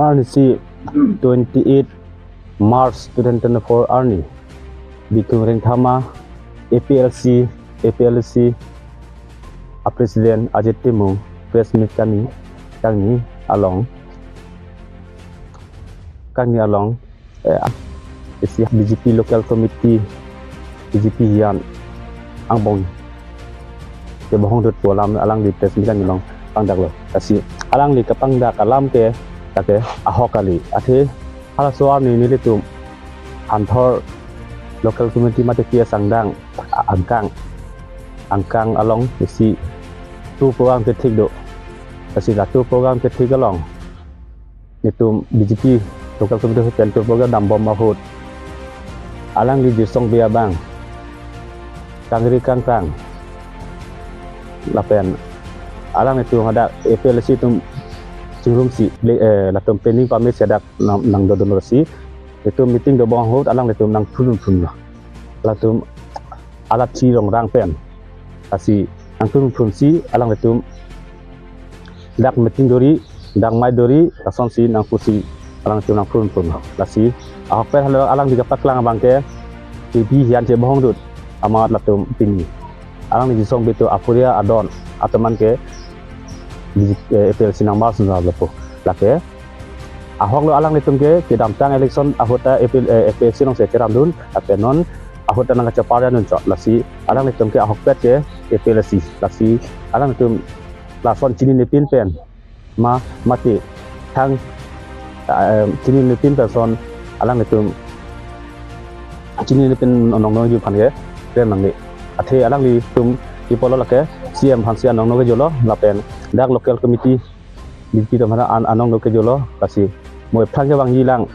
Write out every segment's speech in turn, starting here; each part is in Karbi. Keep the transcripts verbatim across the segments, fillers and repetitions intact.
Arnisi twenty-eight March twenty twenty-four arni Bikung Rengthama A P L C, A P L C a President Ajit Timung press meet kangni, kangni along, kangni along, eh, isi B J P Local Committee, B J P hian angbong kebohong dut pu alam alangli press meet kangni along pangdaklo. Lasi alangli kepangdak alam ke, lake ahok kali. Athe halaso arni nelitum Hanthor Local Committee mate P S angdeng, a-, angkang, angkang along isi tour program kethik do. Lasi la tour program kethik along nelitum B J P Local Committee ahut pen tour program dambom ahut alangli Jirsong Bey abang kangri kangkrang lapen alanglitum hadak A P L C atum chingrumsi le, eh, latum planning pame si hadak nang, nangdodunlo. Lasi itum meeting dobom ahut alanglitum nangphun phunlo. Latum alat si rongrang pen. Lasi nangphun phunsi alanglitum dak meeting dori, dak mai dori, lasonsi nangpusi alangtum nangphun phun. Lasi ahokpet hala alangli kepaklang abang ke K B hian chebohong dut amat latum pini. Alangli Jirsong Bey atum apuria adon atum an ke di, eh, A P L C nang mar sunda lapu. Lake ahoklo alanglitum ke kedamtang election ahut ta A P L, eh, A P L C alongsi cheramdun, lapen non ahut ta nangkachepar dunchot. Lasi alanglitum ke ahokpet ke A P L C. Lasi alanglitum lason chinine pin pen ma, mate thang, eh, chinine pin pen son alanglitum chinine pin anong nongji aphan ke klem nangne. Athe alanglitum ipolo lake C M aphansi anong nongkejolo lapen dak local committee B J P atum aphan an anong nongkejolo. Lasi mo ephrang kevangji lang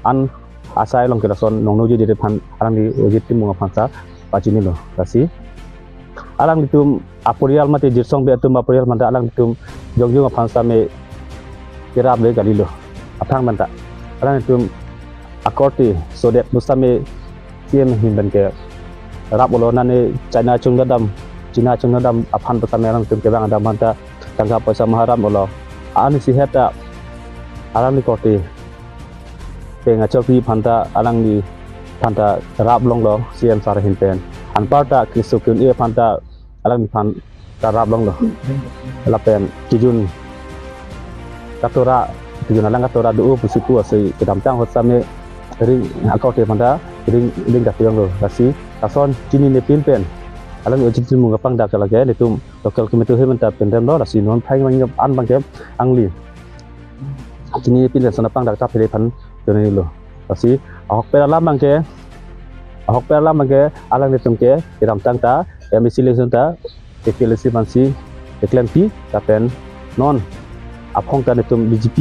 an asai along ke lason nong nongji aphan alangli Ajit Timung aphan ta pachinilo. Lasi alanglitum aporial mate Jirsong Bey atum aporial aphanta alanglitum jongjong aphan same kerap le kalilo. Aphrang aphanta alanglitum akorte sodet pusitame C M ahin pen kerap olo, nane China chungdam, China chungdam aphan pusitame alanglitum kevang adam aphanta tangka poisa maharam olo. Anisi het ta alangli korte peng achokri aphanta alangli aphanta rap longlo C M sir ahin pen. Anparta keso ke-un-e aphanta alangliphan ta rap longlo. Lapen kejun katora, kejun alang katora do pusi pu, lasi kedamtang ahut same ring akorte aphanta ring, ring kati longlo. Lasi lason chinine pin pen alangli Ajit Timung kepangdak lake nelitum local committee ahin pen ta pindamlo. Lasi non phai mang an abang ke alangli chinine pin pen son apangdak ta pele aphan chonilo. Lasi ahokpet alam abang ke, ahokpet alam abang ke alanglitum ke kedamtang ta M A C election ta A P L C aphansi keklempi, lapen non aphong ta nelitum B J P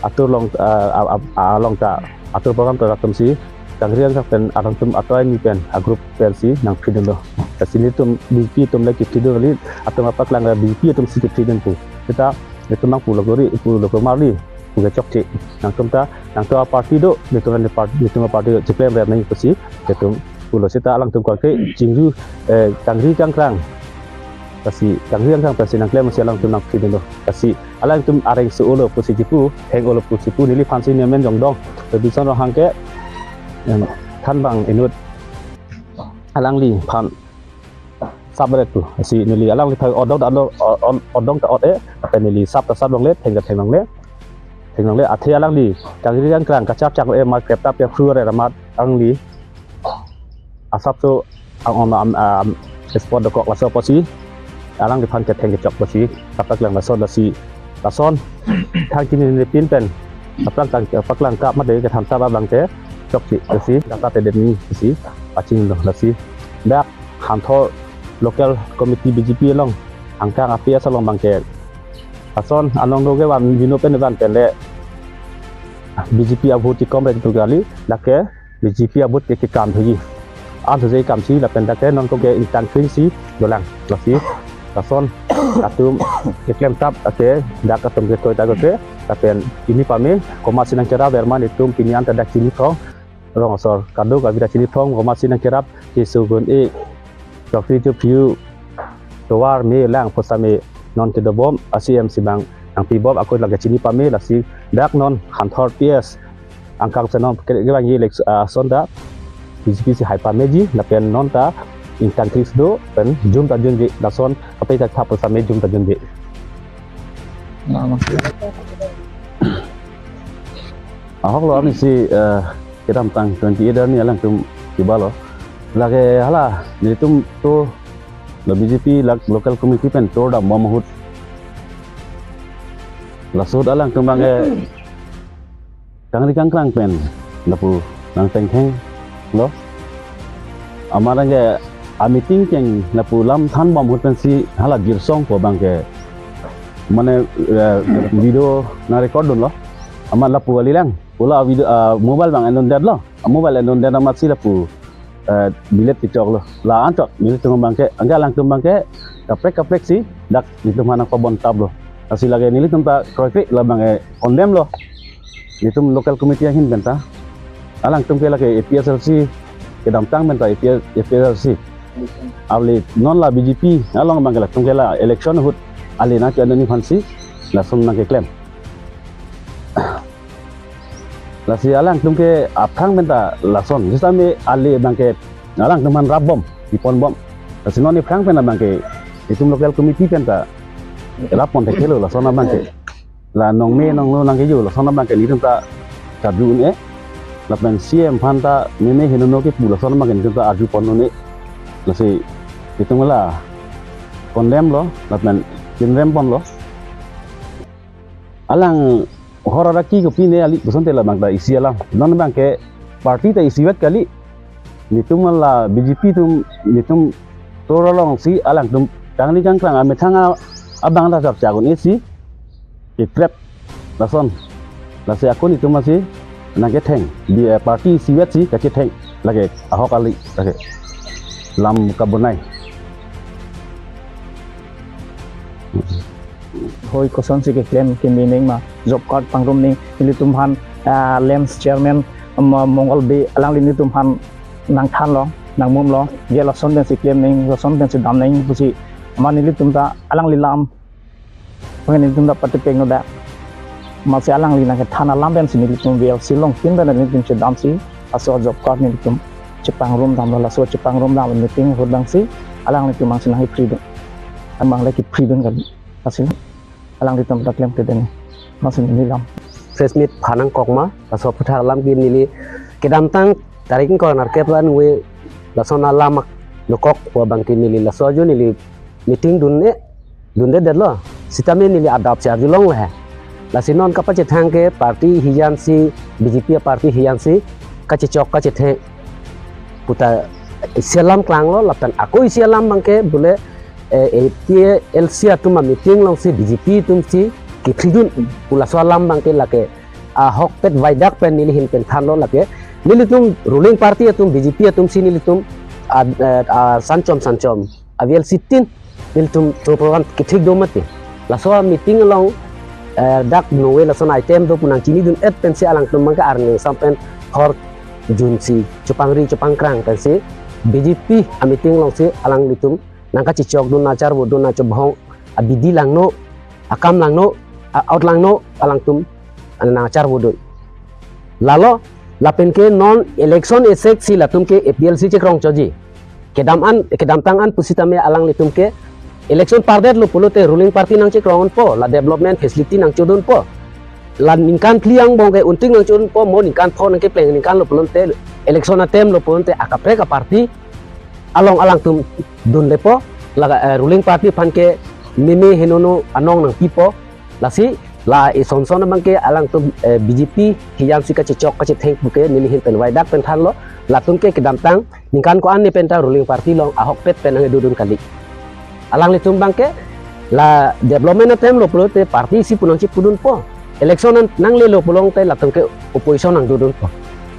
atur along, ah, ah, ah, along ta atur program ta latumsi kangri kangkrang pen alangtum atoi ni pen a group pensi nangphidunlo. Lasi nelitum B J P atum le kiphidun kali, atum apaklang le B J P atumsi kiphidun pu. Seta nelitum nangpulo kori, pulo komarli, puke chokche. Nangtum ta, nangtum aparty do, nelitum ne part-, nelitum aparty do, chiplem rem nang pusi nelitum pulo. Seta alangtum korte chingru, eh, kangri kangkrang. Lasi kangri kangkrang pensi nangklem si alangtum nangphidunlo. Lasi alangtum areng so olo pusi chipu, heng olo pusi pu, neliphansi nemen jongdong. Robinson Ronghang ke, em, thanbang inut alangliphan sap ret pu. Lasi neli alangliphan odong ta alo, o-, o-, odong ta ot-e, lapen neli sap ta sap longle, theng ta theng longle, theng longle. Athe alangli kangri kangkrang kachap chak e, mar krep tap ya khru re ramat alangli asapso ang om am, am, spot dokok laso apotsi alangliphan ketheng kechok apotsi kapaklanglo lason. Lasi lason thang chinine pin pen kapaklang, paklang kap mate kethan tap abang ke chokche, lasi data tedetni pusi pachinilo. Lasi dak Hanthor local committee B J P along angkang a P S along abang ke lason anong do kevan bino pen van pen le B J P a vote kekom re tu kali, lake B J P a vote ke kekam thuji. An thuji kamsi lapen dak ke non ko ke ingtang kring si dolang. Lasi lason atum keklem tap ake dak atum ke toi ta ke lapen pini pame komatsi nangkerap verman itum pini anta dak chini thong rong asor kaduk abi dak chini thong komatsi nangkerap keso ke-un-e chokri chophiu tovar me lang pusitame non kedobom a C M si abang nangpibom ako lake chini pame, lasi dak non Hanthor P S angkang senom ke, kevangji election, ah, ason ta B J P si hai pameji, lapen non ta ingtang tris do pen jum ta junji, lason kaprek ta thap same jum ta junji. Ahok lo, amatsi, eh, kedamtang twenty-eight arni alangtum kiba lo. Lake hala, nelitum to lo B J P lak local committee pen tour dambom ahut. Laso ahut alangtum abangke kangri kangkrang pen lapu nangtengtheng lo. Amat abangke a-meeting keng lapu lam thanbom ahut pensi hala Jirsong pu abangke mane, eh, video nangrecord dunlo. Amat lapu kalilang. Pu la video, ah, mobile abang endundetlo. A-mobile endundet amatsi lapu, eh, delete kechoklo. La anchot nelitum abangke, anke alangtum abangke kaprek kaprek si dak nelitum aphan nangpabon taplo. Lasi lake nelitum ta kroikre labangke condemn lo. Nelitum local committee ahin penta. Alangtum ke lake A P H L C kedamtang penta A P H, A P H L C. Avle non la B J P along abangke latum ke la election ahut ale nangpi-an dun aphansi lason nangkeklem. Lasi alangtum ke aphrang penta lason, jisame ale abangke alangtum aphan rapbom, iponbom. Lasi non iphrang pen abangke itum local committee penta rappon thekthe lo lason abangke. La nongme nongno nangkejo lason abangke nelitum ta charju un-e. Lapen C M aphan ta meme henono kepu lason abangke nelitum ta arjupon un-e. Lasi itum la condemn lo, lapen kinrempon lo. Alang hor araki kopine ali pusonte labang ta isi alam. Non abangke party ta isivet kali. Nelitum la B J P atum nelitum tour alongsi alangtum kangri kangkrang amethang a-, abang ta chapchak un-e si kekrep lason. Lasi ako nelitum amatsi nangketheng. Di, eh, party isivet si kachetheng. Lake ahok kali, lake lam kabonai. Hoi kosonsi keklem keme nang ma, job card pangrum nang, nelitum aphan, ah, LAMPS chairman, um, Mongol Bey alangli nelitum aphan nangthanlo, nangmumlo, je lason pensi klem nang, lason pensi dam nang pusi, amat nelitum ta alangli lam, pengen nelitum ta patipeng noda. Amatsi alangli nangkethan alam pensi nelitum V L C along tin pen nelitum chedamsi, laso job card nelitum chepangrum damlo, laso chepangrum dam meeting ahut abangsi alanglitum abangsi nangkepridun. Abang le kepridun kali. Lasi alanglitum ta klemkle den. Amatsi neli lam. Press meet phanangkok ma, laso aphuthak alam ke neli kedamtang tarik ingkoi ra nerkep ra aningve lason alam dokok pu abangke neli laso ajo neli meeting dun-e, dundedetlo. Sitame neli adap si arjulongle he. Lasi non kapachethang ke party hijan si, B J P party hijan si kachechok kachetheng puta isi alam klanglo, lapen ako isi alam abangke bule, eh, A P H L C atum ameeting alongsi B J P atumsi kepridun pu laso alam abangke lake ahokpet vaidak pen neli ahin pen thanlo lake. Nelitum ruling party atum B J P atumsi nelitum a, eh, a, sanchom sanchom a-V L C tin nelitum program kethik do mati. Laso meeting along, eh, dak nove lason item do pu nangchinidun-et pensi alangtum abangke arni sampen hor junsi chepangri chepangkrang pensi B J P ameeting alongsi alanglitum nangkachechokdun, nangcharvodun, nangchobhong abidi langno, akam langno, a-out langno alangtum nangcharvodun. Lalo lapen ke non election esek si latum ke A P L C chekrong choji. Kedam an, kedamtang an pusitame alanglitum ke election pardetlo pulote ruling party nangchekrong unpo, la development facility nangchodunpo. La ningkan phli angbong ke unting nangchodunpo, mo ningkan pho nangkepleng ningkan lo pulote election atem lo pulote akaprek aparty along alangtum dunlepo, laga, eh, ruling party aphan ke meme henono anong nangpipo, lasi la isonson abangke alangtum, eh, B J P hijan si kachechok kachetheng puke neli ahin pen vaidak pen thanlo, latum ke kedamtang ningkan ko-an ni penta ruling party along ahokpet pen nangdodun kali. Alanglitum abangke la development atem lo pulote party isi pu nangchipudunpo. Election an nanglelo pulote latum ke opposition nangdodunpo.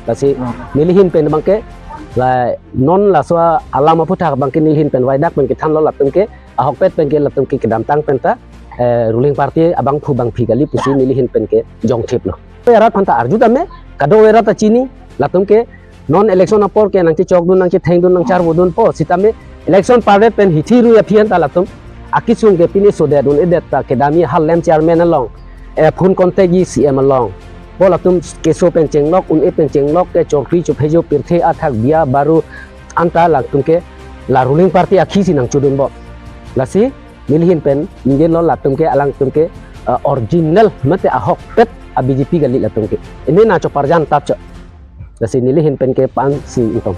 Lasi neli ahin pen abangke la non laso alam aphuthak abangke neli ahin pen vaidak pen kethanlo latum ke ahokpet pen ke latum ke kedamtang penta, eh, ruling party abangphu bangphi kali pusi neli ahin pen ke jongthiplo. Erat aphanta arju tame, kado erat ta chini, latum ke non election apor ke nangchechokdun, nangchethengdun, nangcharvodunpo, sitame election pardet pen hithi rui aphi anta latum Akesung ke pine sodet un-edet ta kedamji Harlem chairman along, eh, phone contact ji C M along. Bo latum keso pen chenglok, un-e pen chenglok ke chorkri chophejo pirthe athak biya baru anta latum ke la ruling party akhei si nangchodunbom. Lasi neli ahin pen ningje lo latum ke alangtum ke, eh, original mate ahokpet a B J P kali latum ke. Ini nangchoparjan tap cho. Lasi neli ahin pen ke la-an si ingtong.